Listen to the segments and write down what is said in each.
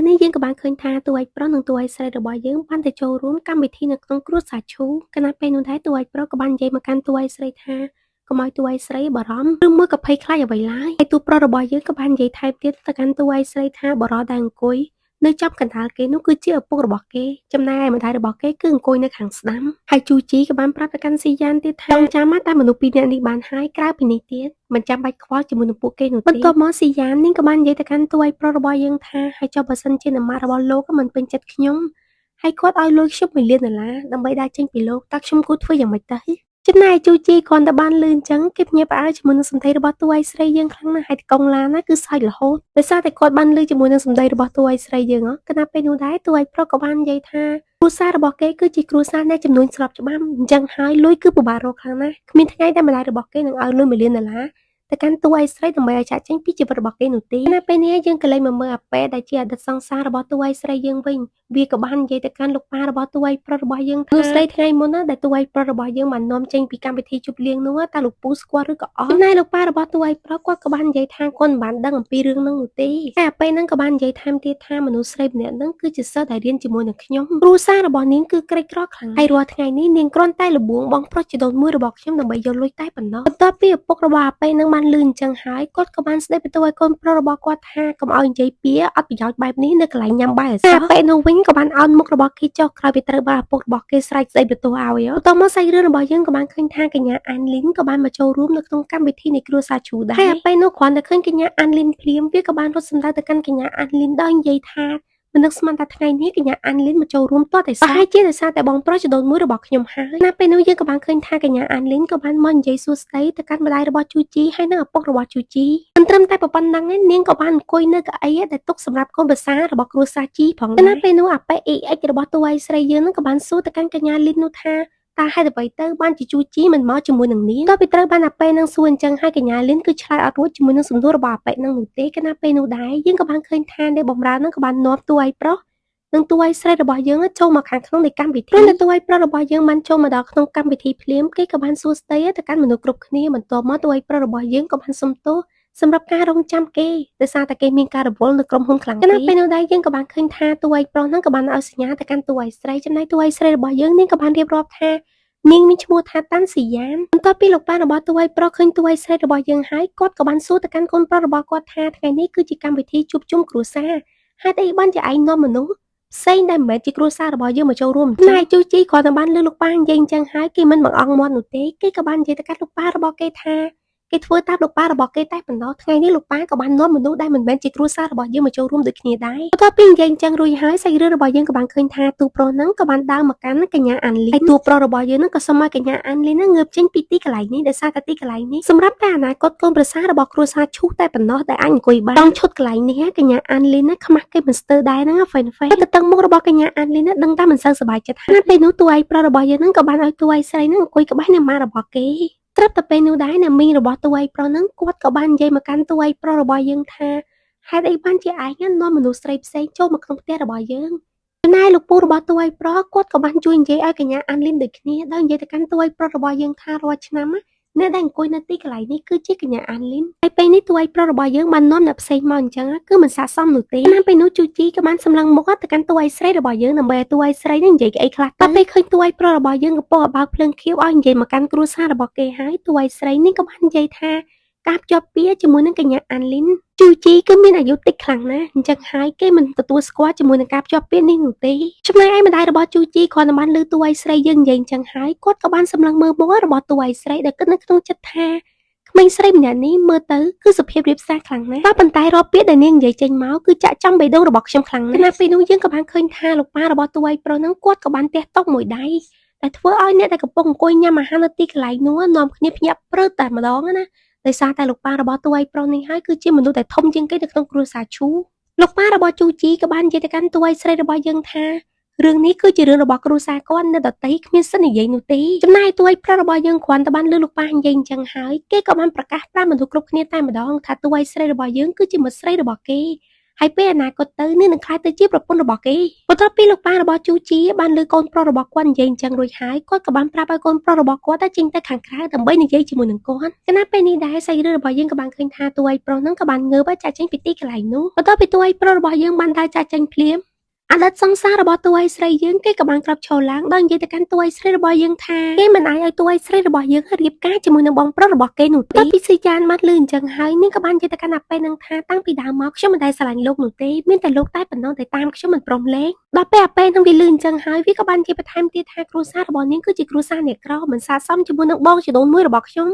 នេះយើងក៏បានឃើញថាតួឯកប្រុសនិងតួឯកស្រីរបស់យើងបានទៅចូលរួមកម្មវិធីនៅក្នុងគ្រួសារឈូខណៈពេលនោះដែរតួឯកប្រុសក៏បាននិយាយមកកាន់តួឯកស្រីថាកុំឲ្យតួឯកស្រីបារម្ភឬមួយក៏ភ័យខ្លាចអ្វីឡើយហើយតួប្រុសរបស់យើងក៏បាននិយាយថែមទៀតទៅកាន់តួឯកស្រីថាបរិសដែលអង្គុយនៅចំកណ្ដាលគេនោះគឺជាឪពុករបស់គេចំណែកឯម្ដាយរបស់គេគឺអង្គុយនៅខាងស្ដាំហើយជូជីក៏បានប្រាប់ទៅកាន់ស៊ីយ៉ានទៀតថាចងចាំតែមនុស្សពីរនាក់នេះបានហើយក្រៅពីនេះទៀតមិនចាំបាច់ខ្វល់ជាមួយនឹងពួកគេនោះទេបន្ទាប់មកស៊ីយ៉ាននាងក៏បាននិយាយទៅកាន់តួឯកប្រុសរបស់យើងថាហើយចុះបើសិនជាអ្នកម៉ាក់របស់លោកមិនពេញចិត្តខ្ញុំហើយគាត់ឲ្យលុយខ្ញុំ1លានដុល្លារដើម្បីដើរចេញពីលោកតើខ្ញុំគួរធ្វើយ៉ាងម៉េចទៅចំណែកជូជីគ្រាន់តែបានលឺអញ្ចឹងគេភ្ញាក់ផ្អើលជាមួយនឹងសម្ដីរបស់តួឯកស្រីយើងខ្លាំងណាស់ហើយកងឡានណាគឺសើចរហូតដោយសារតែគាត់បានលឺជាមួយនឹងសម្ដីរបស់តួឯកស្រីយើងខណៈពេលនោះដែរតួឯកប្រុសក៏បាននិយាយថាគ្រួសាររបស់គេគឺជាគ្រួសារអ្នកចំនួនស្របច្បាប់អញ្ចឹងហើយលុយគឺពិបាករកខ្លាំងណាស់គ្មានថ្ងៃដែលម្ដាយរបស់គេនឹងឲ្យលុយ1លានដុល្លារទៅកាន់តួឯកស្រីដើម្បីឲ្យចាក់ចេញពីជីវិតរបស់គេនោះទេណាពេលនេះយើងក៏លេចមកមើលអាប៉ែដែលជាអតីតសង្សាររបស់តួឯកស្រីយើងវិញវាក៏បាននិយាយទៅកាន់លោកប៉ារបស់តួឯកប្រុសរបស់យើងថាស្រីថ្ងៃមុនណាដែលតួឯកប្រុសរបស់យើងបាននាំចេញពីកម្មវិធីជប់លៀងនោះតើលោកពូស្គាល់ឬក៏អត់ចំណែកលោកប៉ារបស់តួឯកប្រុសគាត់ក៏បាននិយាយថាគាត់មិនបានដឹងអំពីរឿងហ្នឹងនោះទេតែអាប៉ែហ្នឹងក៏បាននិយាយថែមទៀតថាមនុស្សស្រីម្នាក់ហ្នឹងគឺជាសិស្សដែលរៀនជាមួយនឹងខ្ញុំគ្រួសាររបស់នាងគឺក្រីក្រខ្លាំងហើយរាល់ថ្ងៃនេះនាងគ្រាន់តែលបួងបងប្រុសជីដូនមួយរបស់ខ្ញុំដើម្បីយកលុយតែប៉ុណ្ណោះបន្ទាប់ពីឪពុករបស់អាប៉ែហ្នឹងបានលឺអញ្ចឹងហើយគាត់ក៏បានស្ដីបន្ទោសឲ្យកូនប្រុសរបស់គាត់ថាកុំឲ្យនិយាយពាក្យអត់ប្រយោជន៍បែបនេះនៅកន្លែងញ៉ាំបាយឲ្យសោះអាប៉ែនោះវិញក៏បានអោនមុខរបស់គេចុះក្រោយពីត្រូវបានឪពុករបស់គេស្រែកស្ដីបន្ទោសឲ្យបន្ទាប់មកសាច់រឿងរបស់យើងក៏បានឃើញថាកញ្ញាអានលីនក៏បានមកចូលរួមនៅក្នុងកម្មវិធីនៃគ្រួសារឈូដែរហើយអាប៉ែនោះគ្រាន់តែឃើញកញ្ញាអានលីនភ្លាមវាក៏បានរត់សម្ដៅទៅកាន់កញ្ញាអានលីនដោយនិយាយថាមិននឹកស្មានថាថ្ងៃនេះកញ្ញាអានលីនមកចូលរួមតតែសោះប្រហែលជាដោយសារតែបងប្រុសជីដូនមួយរបស់ខ្ញុំហើយណាពេលនោះយើងក៏បានឃើញថាកញ្ញាអានលីនក៏បានមកនិយាយសួស្តីទៅកាន់ម្ដាយរបស់ជូជីហើយនិងឪពុករបស់ជូជីមិនត្រឹមតែប៉ុណ្្នឹងទេនាងក៏បានអង្គុយនៅកៅអីដែលទុកសម្រាប់កូនប្រសាររបស់គ្រួសារជីផងដែរណាពេលនោះអាប៉ែអ៊ីអិចរបស់តួឯស្រីយើងនឹងក៏បានសួរទៅកាន់កញ្ញាលីននោះថាតើហេតុអ្វីទៅបានជាជូជីមិនមកជាមួយនឹងនាងក៏ពីត្រូវបានអាប៉ែនឹងសួរអញ្ចឹងហើយកញ្ញាលីនគឺឆ្លើយអត់រួចជាមួយនឹងសំណួររបស់អាប៉ែនឹងនោះទេខណៈពេលនោះដែរយើងក៏បានឃើញថាអ្នកបំរើនឹងក៏បាននាំតួឯប្រុសនិងតួឯស្រីរបស់យើងចូលមកខាងក្នុងនៃកម្មវិធីព្រោះតែតួឯប្រុសរបស់យើងបានចូលមកដល់ក្នុងកម្មវិធីភ្លាមគេក៏បានសួរស្តីទៅកាន់មនុស្សគ្រប់គ្នាបន្ទាប់មកតួឯប្រុសរបស់យើងក៏បានសុំទោសសម្រាប់ការរងចាំគេដោយសារតែគេមានការរវល់នៅក្រុមហ៊ុនខ្លាំងពេកពេលនោះដែរយើងក៏បានឃើញថាតួឯកប្រុសហ្នឹងក៏បានឲ្យសញ្ញាទៅកាន់តួឯកស្រីចំណែកតួឯកស្រីរបស់យើងនាងក៏បានរៀបរាប់ថានាងមានឈ្មោះថាតាន់ស៊ីយ៉ានបន្ទាប់ពីលោកប៉ារបស់តួឯកប្រុសឃើញតួឯកស្រីរបស់យើងហើយគាត់ក៏បានសួរទៅកាន់កូនប្រុសរបស់គាត់ថាថ្ងៃនេះគឺជាកម្មវិធីជួបជុំគ្រួសារហេតុអីបានជាឯងនាំមនុស្សផ្សេងដែលមិនមែនជាគ្រួសាររបស់យើងមកចូលរួមណែជូជីគ្រាន់តែបានលើលោកប៉ានិយាយអញ្ចឹងហើយគេមិនបង្អង់មាត់នោះទេគេក៏បាននិយាយទៅកាន់លោកប៉ារបស់គេថាគេធ្វើតាមលោកប៉ារបស់គេតែប៉ុណ្ណោះថ្ងៃនេះលោកប៉ាក៏បាននាំមនុស្សដែលមិនមែនជាគ្រួសាររបស់យើងមកចូលរួមដូចគ្នាដែរបន្ទាប់ពីនិយាយអញ្ចឹងរួចហើយសាច់រឿងរបស់យើងក៏បានឃើញថាទូប្រុសហ្នឹងក៏បានដើរមកកាន់កញ្ញាអានលីហើយទូប្រុសរបស់យើងហ្នឹងក៏សុំឲ្យកញ្ញាអានលីហ្នឹងងើបចេញពីទីកន្លែងនេះដោយសារតែទីកន្លែងនេះសម្រាប់តែអនាគតកូនប្រសាររបស់គ្រួសារឈូសតែប៉ុណ្ណោះដែលអាចអង្គុយបានចង់ឈុតកន្លែងនេះកញ្ញាអានលីណាខ្មាស់គេមិនស្ទើរដែរហ្នឹងហ្វេនហ្វេនទៅតឹងមុខរបស់កញ្ញាអានលីណាដឹងតែមិនសូវសប្បាយចិត្តហើយពេលនោះតួឯងប្រុសរបស់យើងហ្នឹងក៏បានឲ្យតួឯងស្រីហ្នឹងអង្គុយក្បែរអ្នកម៉ារបស់គេត្រាប់តែពេលនោះដែរអ្នកមីងរបស់តួឯងប្រុសហ្នឹងគាត់ក៏បាននិយាយមកកាន់តួឯងប្រុសរបស់យើងថាហេតុអីបានជាឯងនាំមនុស្សស្រីផ្សេងចូលមកក្នុងផ្ទះរបស់យើងចំណែកលោកពូរបស់តួឯងប្រុសគាត់ក៏បានជួយនិយាយឲ្យកញ្ញាអានលីនដូចគ្នាដោយនិយាយទៅកាន់តួឯងប្រុសរបស់យើងថារាល់ឆ្នាំអ្នកដែលអង្គុយនៅទីកន្លែងនេះគឺជាកញ្ញាអានលីនហើយពេលនេះតួឯងប្រុសរបស់យើងបាននាំអ្នកផ្សេងមកអញ្ចឹងគឺមិនស័ក្តិសមនោះទេណាពេលនោះជូជីក៏បានសម្លឹងមុខទៅកាន់តួឯងស្រីរបស់យើងដើម្បីឲ្យតួឯងស្រីនឹងនិយាយអីខ្លះតែពេលឃើញតួឯងប្រុសរបស់យើងកំពុងបើកភ្លើងខៀវឲ្យនិយាយមកកាន់គ្រួសាររបស់គេហើយតួឯងស្រីនេះក៏បាននិយាយថាការភ្ជាប់ពាក្យជាមួយនឹងកញ្ញាអានលីនជូជីគឺមានអាយុតិចខ្លាំងណាស់អញ្ចឹងហើយគេមិនទទួលស្គាល់ជាមួយនឹងការភ្ជាប់ពាក្យនេះនោះទេចំណែកឯម្ដាយរបស់ជូជីគ្រាន់តែបានឮតួឯងស្រីយើងនិយាយអញ្ចឹងហើយគាត់ក៏បានសម្លឹងមើលមុខរបស់តួឯងស្រីដែលគិតនៅក្នុងចិត្តថាក្មេងស្រីម្នាក់នេះមើលទៅគឺសុភាពរៀបសារខ្លាំងណាស់ក៏ប៉ុន្តែរាល់ពាក្យដែលនាងនិយាយចេញមកគឺចាក់ចំបេះដូងរបស់ខ្ញុំខ្លាំងណាស់ពេលនោះយើងក៏បានឃើញថាលោកប៉ារបស់តួឯងប្រុសហ្នឹងគាត់ក៏បានទះតុកមួយដៃដែលធ្វើឲ្យអ្នកដែលកំពុងអង្គុយញ៉ាំអាហារនៅទីកន្លែងនោះនាំគ្នាភ្ញាក់ព្រឺតែម្ដងណាដោយសារតែលោកប៉ារបស់តួឯងប្រុសនេះហើយគឺជាមនុស្សដែលធំជាងគេនៅក្នុងគ្រួសារឈូលោកប៉ារបស់ជូជីក៏បាននិយាយទៅកាន់តួឯងស្រីរបស់យើងថារឿងនេះគឺជារឿងរបស់គ្រួសារគាត់នៅដតីគ្មានសិទ្ធិនិយាយនោះទេចំណែកតួឯងប្រុសរបស់យើងគ្រាន់តែបានលើលោកប៉ានិយាយអញ្ចឹងហើយគេក៏បានប្រកាសប្រាប់មនុស្សគ្រប់គ្នាតែម្ដងថាតួឯងស្រីរបស់យើងគឺជាមិត្តស្រីរបស់គេ ហើយពេលអនាគតទៅនាងនឹងក្លាយទៅជាប្រពន្ធរបស់គេបន្ទាប់ពីលោកប៉ារបស់ជូជីបានលើកូនប្រុសរបស់គាត់និយាយអញ្ចឹងរួចហើយគាត់ក៏បានប្រាប់ឲ្យកូនប្រុសរបស់គាត់ទៅចេញទៅខាងក្រៅដើម្បីនិយាយជាមួយនឹងគាត់ខណៈពេលនេះដែរសាច់រឿងរបស់យើងក៏បានឃើញថាតួឯកប្រុសហ្នឹងក៏បានងើបចាក់ចេញពីទីកន្លែងនោះបន្ទាប់ពីតួឯកប្រុសរបស់យើងបានដើរចាក់ចេញភ្លាមអតីតសង្សាររបស់តួឯកស្រីយើងគេក៏បានក្របឈរឡើងដោយនិយាយទៅកាន់តួឯកស្រីរបស់យើងថាគេមិនអាចឲ្យតួឯកស្រីរបស់យើងរៀបការជាមួយនឹងបងប្រុសរបស់គេនោះទេពីស៊ីចានបានលឺអញ្ចឹងហើយនាងក៏បាននិយាយទៅកាន់អាពេលនឹងថាតាំងពីដើមមកខ្ញុំមិនដែលស្រឡាញ់លោកនោះទេមានតែលោកតែប៉ុណ្ណោះតែតាមខ្ញុំមិនព្រមលេងដល់ពេលអាពេលនឹងវាលឺអញ្ចឹងហើយវាក៏បាននិយាយបន្ថែមទៀតថាគ្រួសាររបស់នាងគឺជាគ្រួសារអ្នកក្រមិនស័ក្តិសមជាមួយនឹងបងជីដូនមួយរបស់ខ្ញុំ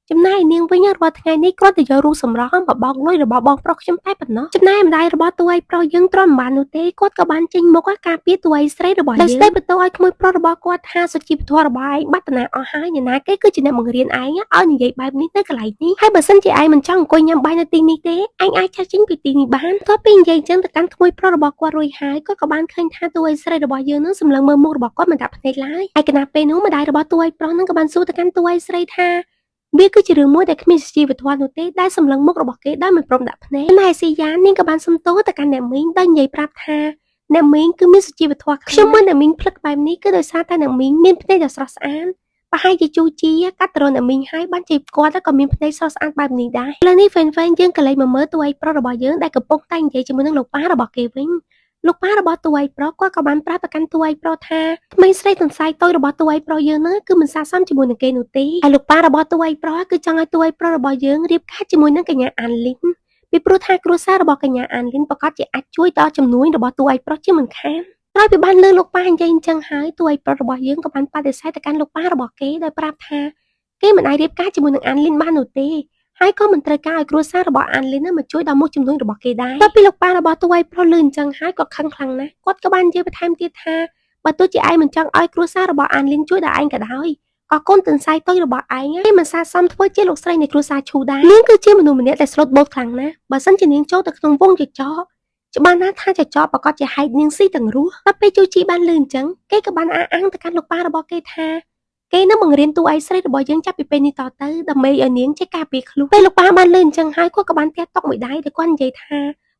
ចំណែកនាងវិញរាល់ថ្ងៃនេះគ្រាន់តែយករូបសម្រស់មកបោកលុយរបស់បងប្រុសខ្ញុំតែប៉ុណ្ណោះចំណែកម្ដាយរបស់តួឯកប្រុសយើងទ្រាំមិនបាននោះទេគាត់ក៏បានចេញមុខការពារតួឯកស្រីរបស់យើងដោយស្ដីបន្ទោសឲ្យក្មួយប្រុសរបស់គាត់ថាសុជីវធម៌របស់ឯងបាត់តាណាអស់ហើយអ្នកណាគេគឺជាអ្នកបង្រៀនឯងឲ្យនិយាយបែបនេះនៅកន្លែងនេះហើយបើសិនជាឯងមិនចង់អង្គុយញ៉ាំបាយនៅទីនេះទេឯងអាចចាស់ចេញពីទីនេះបានទោះពីនិយាយចឹងទៅកាន់ក្មួយប្រុសរបស់គាត់រួចហើយគាត់ក៏បានឃើញថាតួឯកស្រីរបស់យើងនឹងសម្លឹងមើលមុខរបស់គាត់មិនដាក់ភ្នែកឡើយឯកណាពេលនោះម្ដាយរបស់តួឯកប្រុសនឹងក៏បានសួរទៅកាន់តួឯកស្រីថាវាគឺជារឿងមួយដែលគ្មានជីវធម៌នោះទេដែលសម្លឹងមុខរបស់គេដោយមិនព្រមដាក់ភ្នែកណែស៊ីយ៉ានាងក៏បានសុំទោសទៅកាន់អ្នកមីងដោយនិយាយប្រាប់ថាអ្នកមីងគឺមានសុជីវធម៌ខ្ញុំមើលអ្នកមីងភ្លឹកបែបនេះគឺដោយសារតែអ្នកមីងមានភ្នែកដ៏ស្រស់ស្អាតប្រហែលជាជូជីកាត់ទៅអ្នកមីងហើយបានជាគាត់ក៏មានភ្នែកស្រស់ស្អាតបែបនេះដែរឥឡូវនេះហ្វេនហ្វេនយើងក៏លេចមកមើលតួឯកប្រុសរបស់យើងដែលកំពុងតែនិយាយជាមួយនឹងលោកប៉ារបស់គេវិញលោកប៉ារបស់តួឯកប្រុសគាត់ក៏បានប្រាប់ទៅកាន់តួឯកប្រុសថាក្មេងស្រីទន្សាយតូចរបស់តួឯកប្រុសយើងហ្នឹងគឺមិនស័ក្តិសមជាមួយនឹងគេនោះទេហើយលោកប៉ារបស់តួឯកប្រុសគឺចង់ឲ្យតួឯកប្រុសរបស់យើងរៀបការជាមួយនឹងកញ្ញាអានលីនពីព្រោះថាគ្រួសាររបស់កញ្ញាអានលីនប្រកាសជាអាចជួយដល់ជំនួញរបស់តួឯកប្រុសជាមិនខានក្រោយពីបានលើលោកប៉ានិយាយអញ្ចឹងហើយតួឯកប្រុសរបស់យើងក៏បានបដិសេធទៅកាន់លោកប៉ារបស់គេដោយប្រាប់ថាគេមិនអាចរៀបការជាមួយនឹងអានលីនបាននោះទេហើយក៏មិនត្រូវការឲ្យគ្រួសាររបស់អានលីនមកជួយដល់មុខជំនួញរបស់គេដែរដល់ពីលោកប៉ារបស់តួឯកប្រុសលឺអញ្ចឹងហើយក៏ខឹងខ្លាំងណាស់គាត់ក៏បាននិយាយបន្ថែមទៀតថាបើទោះជាឯងមិនចង់ឲ្យគ្រួសាររបស់អានលីនជួយដល់ឯងក៏ដោយក៏កូនទន្សាយតូចរបស់ឯងគេមិនស័ក្តិសមធ្វើជាលោកស្រីនៃគ្រួសារឈូដែរនាងគឺជាមនុស្សម្នាក់ដែលស្លូតបូតខ្លាំងណាស់បើសិនជានាងចូលទៅក្នុងវងចចកច្បាស់ណាស់ថាចចកប្រកាសជាហែកនាងស៊ីទាំងរស់ដល់ពេលជូជីបានលឺអញ្ចឹងគេក៏បានអះអាងទៅកាន់លោកប៉ារបស់គេថាគេនឹងបង្រៀនតួឯកស្រីរបស់យើងចាប់ពីពេលនេះតទៅដើម្បីឲ្យនាងចេះការពារខ្លួនពេលលោកប៉ាបានលឺអញ្ចឹងហើយគាត់ក៏បានទះតុកមួយដៃដែលគាត់និយាយថា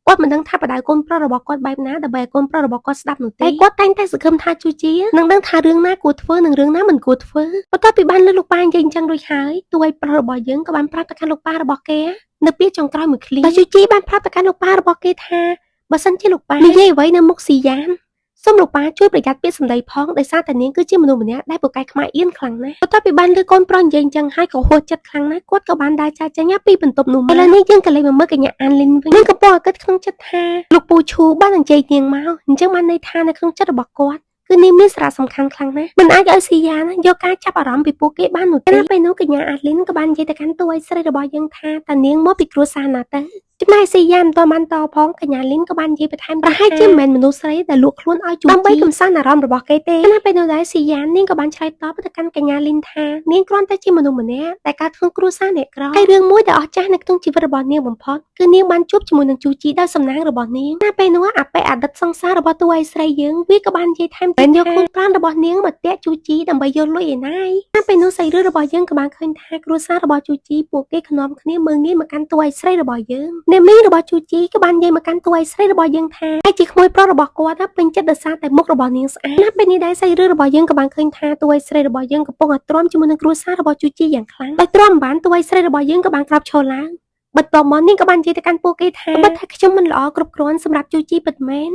គាត់មិនដឹងថាបដៅកូនប្រុសរបស់គាត់បែបណាដើម្បីឲ្យកូនប្រុសរបស់គាត់ស្ដាប់នោះទេគាត់តែងតែសង្ឃឹមថាជូជីនឹងដឹងថារឿងណាគួរធ្វើនិងរឿងណាមិនគួរធ្វើបន្ទាប់ពីបានលឺលោកប៉ានិយាយអញ្ចឹងរួចហើយតួឯកប្រុសរបស់យើងក៏បានប្រាប់ទៅកាន់លោកប៉ារបស់គេនៅពេលចុងក្រោយមួយឃ្លាតែជូជីបានប្រាប់ទៅកាន់លោកប៉ារបស់គេថាបើសិនជាលោកប៉ានិយាយអ្វីនៅមុខស៊ីយ៉ានសូមលោកប៉ាជួយប្រយ័ត្នពាក្យសម្ដីផងដោយសារតែនាងគឺជាមនុស្សម្នាក់ដែលពូកែខ្មាស់អៀនខ្លាំងណាស់បន្ទាប់ពីបានលើកូនប្រុសនិយាយអញ្ចឹងហើយក៏ហួសចិត្តខ្លាំងណាស់គាត់ក៏បានដើរចាកចេញពីបន្ទប់នោះមកឥឡូវនេះយើងក៏លេចមកមើលកញ្ញាអានលីនវិញនាងកំពុងតែគិតក្នុងចិត្តថាលោកពូឈូបានអញ្ជើញនាងមកអញ្ចឹងបានន័យថានៅក្នុងចិត្តរបស់គាត់គឺនាងមានសារៈសំខាន់ខ្លាំងណាស់មិនអាចឲ្យស៊ីយ៉ាណាយកការចាប់អារម្មណ៍ពីពួកគេបាននោះទេពេលនោះកញ្ញាអាលីនក៏បាននិយាយទៅកាន់តួឯកស្រីរបស់យើងថាតើនាងមកពីគ្រួសារណាទៅចំណែកស៊ីយ៉ាមិនទាន់បានតផងកញ្ញាលីនក៏បាននិយាយបន្ថែមប្រហែលជាមិនមែនមនុស្សស្រីដែលលក់ខ្លួនឲ្យជួដើម្បីកំសាន្តអារម្មណ៍របស់គេទេណាពេលនោះដែរស៊ីយ៉ានាងក៏បានឆ្លើយតបទៅកាន់កញ្ញាលីនថានាងគ្រាន់តែជាមនុស្សម្នាក់ដែលកើតក្នុងគ្រួសារអ្នកក្រហើយរឿងមួយដែលអស្ចារ្យនៅក្នុងជីវិតរបស់នាងបំផុតគឺនាងបានជួបជាមួយនឹងជូជីដោយសំណាងរបស់នាងណាពេលនោះអាប៉េអតីតសង្សាររបស់តួឯកស្រីយើងវាក៏បាននិយាយថែមទៀតយកខ្លួនប្រាណរបស់នាងមកតាក់ជូជីដើម្បីយកលុយឯណាណាពេលនោះសាច់រឿងរបស់យើងក៏បានឃើញថាគ្រួសាររបស់ជូជីពួកគេខ្នំគ្នាមើលងាយមកកាន់តួឯកស្រីរបស់យើងអ្នកមីងរបស់ជូជីក៏បាននិយាយមកកាន់តួឯកស្រីរបស់យើងថាហើយជាក្មួយប្រុសរបស់គាត់ពេញចិត្តដោយសារតែមុខរបស់នាងស្អាតណាពេលនេះដែរសាច់រឿងរបស់យើងក៏បានឃើញថាតួឯកស្រីរបស់យើងកំពុងតែទ្រាំជាមួយនឹងគ្រួសាររបស់ជូជីយ៉ាងខ្លាំងដោយទ្រាំមិនបានតួឯកស្រីរបស់យើងក៏បានក្រោកឈរឡើងបន្ទាប់មកនាងក៏បាននិយាយទៅកាន់ពួកគេថាបើថាខ្ញុំមិនល្អគ្រប់គ្រាន់សម្រាប់ជូជីពិតមែន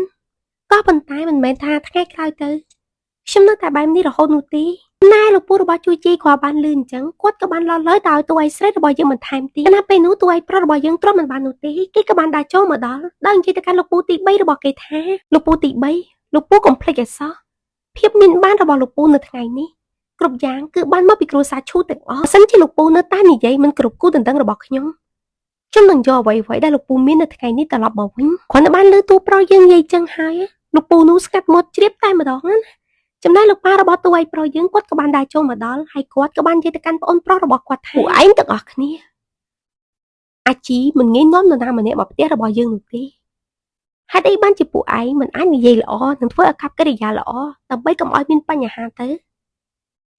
ក៏ប៉ុន្តែមិនមែនថាថ្ងៃក្រោយទៅខ្ញុំនៅតែបែបនេះរហូតនោះទេណែលោកពូរបស់ជូជីគាត់បានលឺអញ្ចឹងគាត់ក៏បានឡលើទៅឲ្យតួឯកស្រីរបស់យើងបន្ថែមទៀតណាពេលនោះតួឯកប្រុសរបស់យើងទ្រាំមិនបាននោះទេគេក៏បានដើរចូលមកដល់ដល់និយាយទៅកាន់លោកពូទី3របស់គេថាលោកពូទី3លោកពូកុំភ្លេចឲ្យសោះភាពមានបានរបស់លោកពូនៅថ្ងៃនេះគ្រប់យ៉ាងគឺបានមកពីគ្រួសារឈូទាំងអស់បើសិនជាលោកពូនៅតែនិយាយមិនគ្រប់គូដណ្ដឹងរបស់ខ្ញុំខ្ញុំនឹងយកអ្វីៗដែលលោកពូមាននៅថ្ងៃនេះត្រឡប់មកវិញគ្រាន់តែបានលើតួប្រុសយើងនិយាយចឹងហើយលោកពូនោះស្កាត់មាត់ជ្រាបតែម្ដងណាចំណែកលោកប៉ារបស់តួឯកប្រុសយើងគាត់ក៏បានដើរចូលមកដល់ហើយគាត់ក៏បាននិយាយទៅកាន់ប្អូនប្រុសរបស់គាត់ថាពួកឯងទាំងអស់គ្នាអាជីមិនងាយនាំនរណាម្នាក់មកផ្ទះរបស់យើងនោះទេហេតុអីបានជាពួកឯងមិនអាចនិយាយល្អនិងធ្វើអាកប្បកិរិយាល្អដើម្បីកុំឲ្យមានបញ្ហាទៅ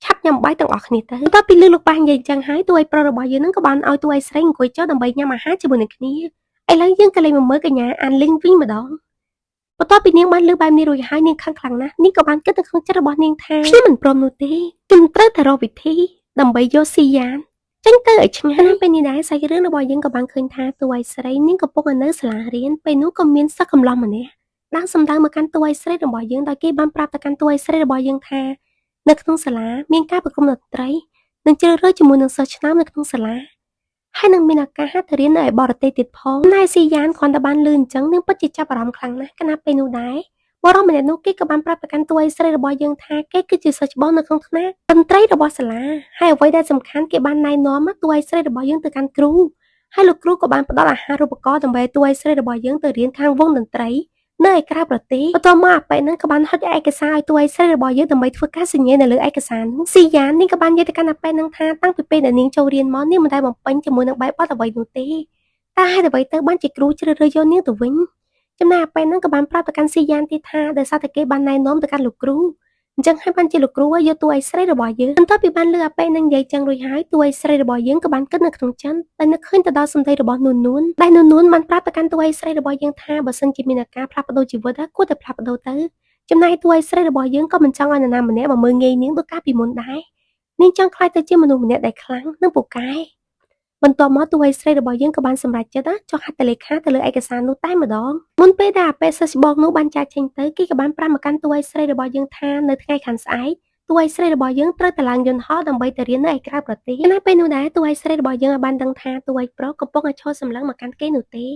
ឆាប់ញ៉ាំបាយទាំងអស់គ្នាទៅបន្ទាប់ពីលឺលោកប៉ានិយាយចឹងហើយតួឯកប្រុសរបស់យើងនឹងក៏បានឲ្យតួឯកស្រីអង្គុយចុះដើម្បីញ៉ាំអាហារជាមួយនឹងគ្នា ឥឡូវយើងក៏លេចមកមើលកញ្ញាអានលីងវិញម្ដងបន្ទាប់ពីនាងបានលើបែបនេះរួចហើយនាងខឹងខ្លាំងណាស់នាងក៏បានគិតនៅក្នុងចិត្តរបស់នាងថាខ្ញុំមិនព្រមនោះទេខ្ញុំត្រូវតែរកវិធីដើម្បីយកស៊ីយ៉ានចេញទៅឲ្យឆ្ងាយពេលនេះដែរសាច់រឿងរបស់យើងក៏បានឃើញថាតួឯស្រីនាងកំពុងនៅសាលារៀនពេលនោះក៏មានសិស្សកំឡោះម្នាក់ដើរសម្ដៅមកកាន់តួឯស្រីរបស់យើងដោយគេបានប្រាប់ទៅកាន់តួឯស្រីរបស់យើងថានៅក្នុងសាលាមានការប្រគំតន្ត្រីនិងជ្រើសរើសជាមួយនឹងសិស្សឆ្នើមនៅក្នុងសាលាហើយនឹងមានឱកាសទៅរៀននៅឯបរទេសទៀតផងណែស៊ីយ៉ានគ្រាន់តែបានលឺអញ្ចឹងនាងពិតជាចាប់អារម្មណ៍ខ្លាំងណាស់ខណៈពេលនោះដែរបរិសម្នាក់នោះគេក៏បានប្រាប់ទៅកាន់តួឯស្រីរបស់យើងថាគេគឺជាសិស្សច្បងនៅក្នុងថ្នាក់តន្ត្រីរបស់សាលាហើយអ្វីដែលសំខាន់គេបានណែនាំតួឯស្រីរបស់យើងទៅកាន់គ្រូហើយលោកគ្រូក៏បានផ្ដល់អាហារូបករណ៍ដើម្បីតួឯស្រីរបស់យើងទៅរៀនខាងវងតន្ត្រីនៅឯក្រៅប្រទេសបន្ទាប់មកអាប៉ែហ្នឹងក៏បានហុចឯកសារឲ្យតួឯស្រីរបស់យើងដើម្បីធ្វើការសញ្ញានៅលើឯកសារនោះស៊ីយ៉ាននេះក៏បាននិយាយទៅកាន់អាប៉ែហ្នឹងថាតាំងពីពេលដែលនាងចូលរៀនមកនាងមិនដែលបំពេញជាមួយនឹងបែបបទអ្វីនោះទេតែហេតុអ្វីទៅបានជាគ្រូជ្រើសរើសយកនាងទៅវិញចំណែកអាប៉ែហ្នឹងក៏បានប្រាប់ទៅកាន់ស៊ីយ៉ានទៀតថាដោយសារតែគេបានណែនាំទៅកាន់លោកគ្រូអញ្ចឹងហើយបានជាលោកគ្រូយកតួឯស្រីរបស់យើងបន្ទាប់ពីបានលើអាប៉ែនឹងនិយាយចឹងរួចហើយតួឯស្រីរបស់យើងក៏បានគិតនៅក្នុងចិត្តតែនឹកឃើញទៅដល់សម្ដីរបស់នួននួនដែលនួននួនបានប្រាប់ទៅកាន់តួឯស្រីរបស់យើងថាបើសិនជាមានឱកាសផ្លាស់ប្ដូរជីវិតគួរតែផ្លាស់ប្ដូរទៅចំណែកតួឯស្រីរបស់យើងក៏មិនចង់ឲ្យនរណាម្នាក់មកមើលងាយនាងដូចកាលពីមុនដែរនាងចង់ក្លាយទៅជាមនុស្សម្នាក់ដែលខ្លាំងនិងពូកែបន្ទាប់មកតួឯស្រីរបស់យើងក៏បានសម្រេចចិត្តចុះហត្ថលេខាទៅលើឯកសារនោះតែម្ដងមុនពេលដែលអាប៉ែសិស្សច្បងនោះបានចាកចេញទៅគេក៏បានប្រាប់មកកាន់តួឯស្រីរបស់យើងថានៅថ្ងៃខាងស្អែកតួឯស្រីរបស់យើងត្រូវទៅឡើងយន្តហោះដើម្បីទៅរៀននៅឯក្រៅប្រទេសណាពេលនោះដែរតួឯស្រីរបស់យើងបានដឹងថាតួឯប្រុសកំពុងតែឈរសម្លឹងមកកាន់គេនោះទេ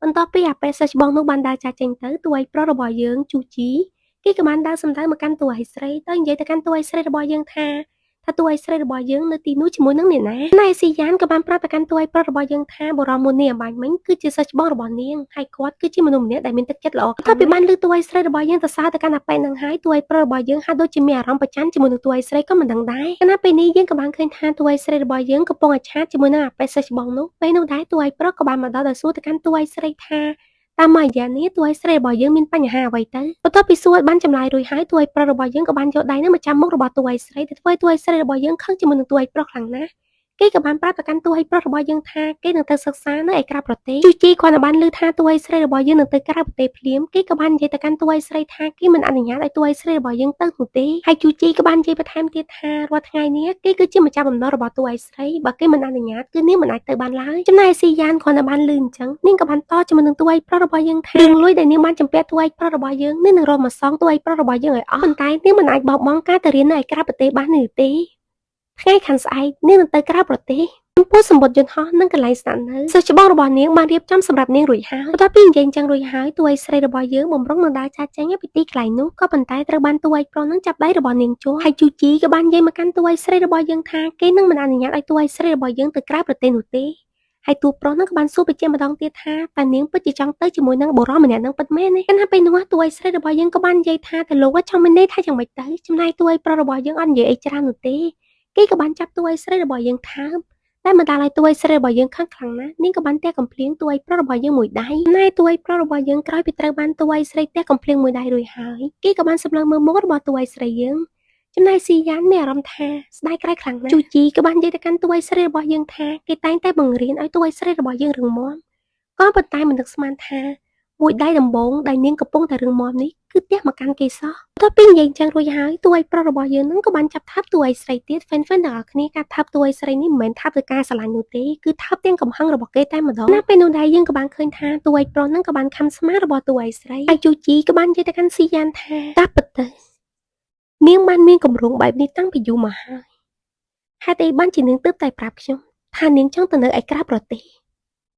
បន្ទាប់ពីអាប៉ែសិស្សច្បងនោះបានដើរចាកចេញទៅតួឯប្រុសរបស់យើងជូជីគេក៏បានដើរសម្ដៅមកកាន់តួឯស្រីទៅនិយាយទៅកាន់តួឯស្រីរបស់យើងថាតួឯស្រីរបស់យើងនៅទីនោះជាមួយនឹងអ្នកណាណែស៊ីយ៉ានក៏បានប្រាប់ទៅកាន់តួឯប្រុសរបស់យើងថាបុរសមួយនេះអំបញ្ញមិញគឺជាសិស្សច្បងរបស់នាងហើយគាត់គឺជាមនុស្សម្នាក់ដែលមានទឹកចិត្តល្អបន្ទាប់ពីបានលើតួឯស្រីរបស់យើងទៅសើទៅកាន់អាប៉ែនឹងហើយតួឯប្រុសរបស់យើងហាក់ដូចជាមានអារម្មណ៍ប្រច័ណ្ឌជាមួយនឹងតួឯស្រីក៏មិនដឹងដែរខណៈពេលនេះយើងក៏បានឃើញថាតួឯស្រីរបស់យើងកំពុងអាឆាតជាមួយនឹងអាប៉ែសិស្សច្បងនោះពេលនោះដែរតួឯប្រុសក៏បានមកដល់ដោយសួរទៅកាន់តួឯស្រីថាតាមមួយរយៈនេះតួឯស្រីរបស់យើងមានបញ្ហាអ្វីទៅបន្ទាប់ពីសួរបានចម្លើយរួចហើយតួឯប្រុសរបស់យើងក៏បានយកដៃនោះមកចាំមុខរបស់តួឯស្រីទៅធ្វើឲ្យតួឯស្រីរបស់យើងខឹងជាមួយនឹងតួឯប្រុសខ្លាំងណាស់គេក៏បានប្រាប់ទៅកាន់តួឯប្រុសរបស់យើងថាគេនឹងទៅសិក្សានៅឯក្រៅប្រទេសជូជីគាត់បានឮថាតួឯស្រីរបស់យើងនឹងទៅក្រៅប្រទេសភ្លាមគេក៏បាននិយាយទៅកាន់តួឯស្រីថាគេមិនអនុញ្ញាតឲ្យតួឯស្រីរបស់យើងទៅនោះទេហើយជូជីក៏បាននិយាយបន្ថែមទៀតថារាល់ថ្ងៃនេះគេគឺជាម្ចាស់បំណុលរបស់តួឯស្រីបើគេមិនអនុញ្ញាតគឺនាងមិនអាចទៅបានឡើយចំណែកស៊ីយ៉ានគាត់បានឮអញ្ចឹងនាងក៏បានតជាមួយនឹងតួឯប្រុសរបស់យើងថារឿងលុយដែលនាងបានចម្ពាក់តួឯប្រុសរបស់យើងនាងនឹងរកមកសងតួឯប្រុសរបស់យើងឲ្យអស់ប៉ុន្តែនាងមិនអាចបោះបង់ការទៅរៀននៅឯក្រៅប្រទេសបាននោះទេថ្ងៃខាងស្អែកនាងនឹងទៅក្រៅប្រទេសចំពោះសម្បត្តិយន្តហោះនិងកន្លែងស្នាក់នៅសិស្សច្បងរបស់នាងបានរៀបចំសម្រាប់នាងរួចហើយបន្ទាប់ពីនិយាយអញ្ចឹងរួចហើយតួឯស្រីរបស់យើងបំរុងនឹងដើរចាកចេញពីទីកន្លែងនោះក៏ប៉ុន្តែត្រូវបានតួឯប្រុសនឹងចាប់ដៃរបស់នាងជាប់ហើយជូជីក៏បាននិយាយមកកាន់តួឯស្រីរបស់យើងថាគេនឹងមិនអនុញ្ញាតឲ្យតួឯស្រីរបស់យើងទៅក្រៅប្រទេសនោះទេហើយតួប្រុសនឹងក៏បានសួរបញ្ជាម្ដងទៀតថាតើនាងពិតជាចង់ទៅជាមួយនឹងបុរសម្នាក់នឹងពិតមែនទេខណៈពេលនោះតួឯស្រីរបស់យើងក៏បាននិយាយថាទៅលោកចង់មានន័យថាយ៉ាងម៉េចទៅចំណែកតួឯប្រុសរបស់យើងអត់និយាយអីច្រើននោះទេគេក៏បានចាប់តួឯស្រីរបស់យើងថើបតែមិនដល់ឲ្យតួឯស្រីរបស់យើងខឹងខ្លាំងណាស់នាងក៏បានទះកំភ្លៀងតួឯប្រុសរបស់យើងមួយដៃណែតួឯប្រុសរបស់យើងក្រោយពីត្រូវបានតួឯស្រីទះកំភ្លៀងមួយដៃរួចហើយគេក៏បានសម្លឹងមើលមុខរបស់តួឯស្រីយើងចំណែកស៊ីយ៉ានមានអារម្មណ៍ថាស្ដាយក្រៃខ្លាំងណាស់ជូជីក៏បាននិយាយទៅកាន់តួឯស្រីរបស់យើងថាគេតែងតែបង្រៀនឲ្យតួឯស្រីរបស់យើងរឹងមាំក៏ប៉ុន្តែមិននឹកស្មានថាមួយដៃដំបងដែលនាងកំពុងតែរឹងមាំនេះគឺទះមកកាន់គេសោះបន្ទាប់ពីនិយាយចឹងរួចហើយតួឯប្រុសរបស់យើងនឹងក៏បានចាប់ថើបតួឯស្រីទៀតហ្វេនហ្វេនទាំងអស់គ្នាការថើបតួឯស្រីនេះមិនមែនថើបទៅការស្រឡាញ់នោះទេគឺថើបទាំងកំហឹងរបស់គេតែម្ដងណាពេលនោះដែរយើងក៏បានឃើញថាតួឯប្រុសនឹងក៏បានខំស្មារបស់តួឯស្រីហើយជូជីក៏បាននិយាយទៅកាន់ស៊ីយ៉ានថាតាពិតទៅនាងបានមានគម្រោងបែបនេះតាំងពីយូរមកហើយហេតុអីបានជានាងទើបតែប្រាប់ខ្ញុំថានាងចង់ទៅនៅឯក្រៅប្រទេស